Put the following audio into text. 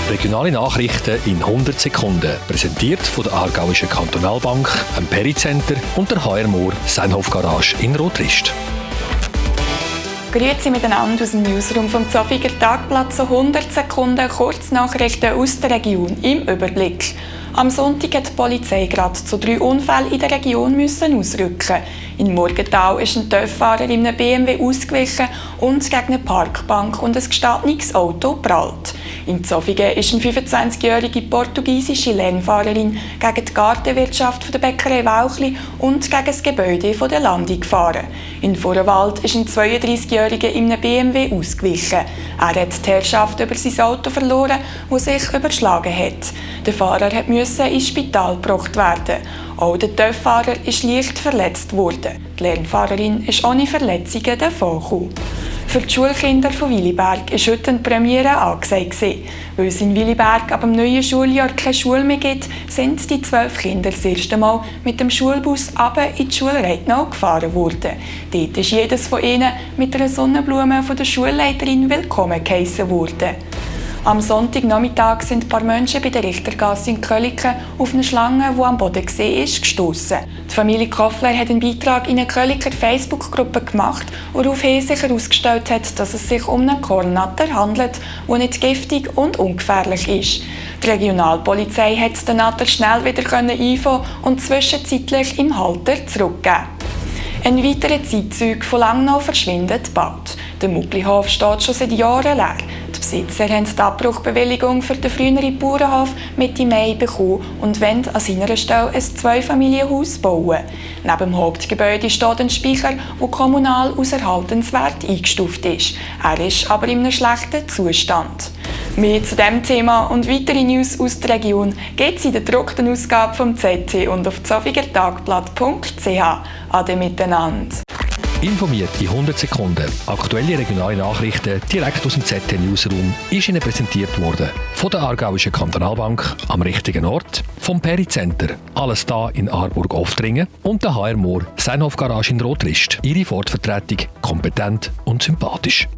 Regionale Nachrichten in 100 Sekunden. Präsentiert von der Aargauischen Kantonalbank, dem Pericenter und der HR Mohr Seinhof Garage in Rotrist. Grüezi miteinander aus dem Newsroom vom Zofiger Tagblatt. So 100 Sekunden Kurznachrichten aus der Region im Überblick. Am Sonntag hat die Polizei gerade zu 3 Unfällen in der Region ausrücken. In Murgenthal ist ein TÜV-Fahrer in einem BMW ausgewichen und gegen eine Parkbank und ein gestatenes Auto geprallt. In Zofingen ist eine 25-jährige portugiesische Lernfahrerin gegen die Gartenwirtschaft der Bäckerei Wauchli und gegen das Gebäude der Landung gefahren. In Vorenwald ist ein 32-jähriger in einem BMW ausgewichen. Er hat die Herrschaft über sein Auto verloren, das sich überschlagen hat. Der Fahrer musste ins Spital gebracht werden. Auch der TÜV-Fahrer ist leicht verletzt worden. Die Lernfahrerin ist ohne Verletzungen davongekommen. Für die Schulkinder von Williberg war heute eine Premiere angesagt. Weil es in Williberg ab dem neuen Schuljahr keine Schule mehr gibt, sind die 12 Kinder das erste Mal mit dem Schulbus runter in die Schule Reitnau gefahren worden. Dort ist jedes von ihnen mit einer Sonnenblume von der Schulleiterin willkommen geheissen worden. Am Sonntagnachmittag sind ein paar Menschen bei der Richtergasse in Köliken auf eine Schlange, die am Boden war, gestossen. Die Familie Koffler hat einen Beitrag in eine Köliker Facebook-Gruppe gemacht, woraufhin sich herausgestellt hat, dass es sich um einen Kornnatter handelt, der nicht giftig und ungefährlich ist. Die Regionalpolizei hat den Natter schnell wieder einfangen und zwischenzeitlich im Halter zurückgegeben. Ein weiterer Zeitzug von Langnau verschwindet bald. Der Mucklihof steht schon seit Jahren leer. Die Besitzer haben die Abbruchbewilligung für den früheren Bauernhof Mitte Mai bekommen und wollen an seiner Stelle ein Zweifamilienhaus bauen. Neben dem Hauptgebäude steht ein Speicher, der kommunal als erhaltenswert eingestuft ist. Er ist aber in einem schlechten Zustand. Mehr zu diesem Thema und weitere News aus der Region gibt es in der gedruckten Ausgabe vom ZT und auf zofigertagblatt.ch. Ade miteinander. Informiert in 100 Sekunden. Aktuelle regionale Nachrichten direkt aus dem ZT-Newsroom ist Ihnen präsentiert worden. Von der Aargauischen Kantonalbank am richtigen Ort, vom Pericenter, alles da in Aarburg-Oftringen und der HR Mohr Seinhof Garage in Rotrist. Ihre Fortvertretung kompetent und sympathisch.